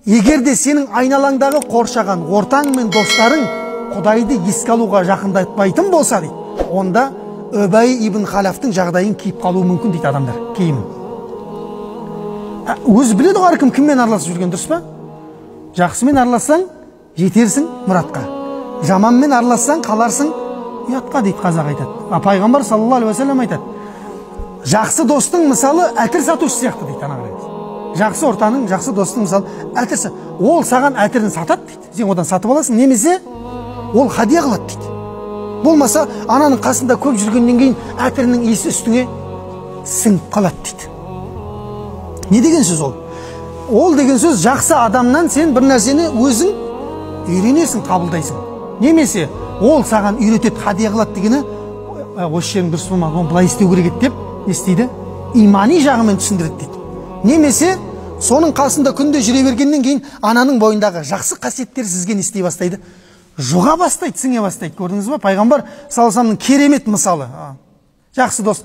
Егер де сенің айналаңдағы қоршаған ортаң мен достарың Құдайды еске алуға жақындатпайтын болса дейді, онда Үбәй ибн Халафтың жағдайын киіп қалуы мүмкін дейді адамдар, киімін. Өзі біледі ғой әркім кіммен араласып жүрген, дұрыс па? Жақсымен аралассаң, жетерсің мұратқа. Жаманмен аралассаң, қаларсың ұятқа дейді, қазақ айтады. А пайғамбар саллаллаху алейхи уассалам айтады: жақсы достың мысалы әтір сатушы сияқты дейді. Ана қараңыз. Жақсы ортаның, жақсы достың мысалы әтір, ол саған әтірін сатады дейді. Сен одан сатып аласың, немесе ол хадия қылады дейді. Болмаса ананың қасында көп жүргеннен кейін әтірінің иісі үстіңе сіңіп қалады дейді. Не деген сөз ол? Ол деген сөз, жақсы адамнан сен бір нәрсені өзің үйренесің, қабылдайсың. Немесе ол саған үйретеді, хадия қылады дегені, осы жерің дұрыс болмады, оны былай істеу керек еді деп не істейді? Имани жағымен түсіндіреді дейді. Немесе соның қасында күнде жүре бергеннен кейін ананың бойындағы жақсы қасиеттер сізге не істей бастайды? Жұға бастайды, сіңе бастайды. Көрдіңіз ба? Пайғамбар саллаллаху алейхи вассаламның керемет мысалы. Жақсы дос.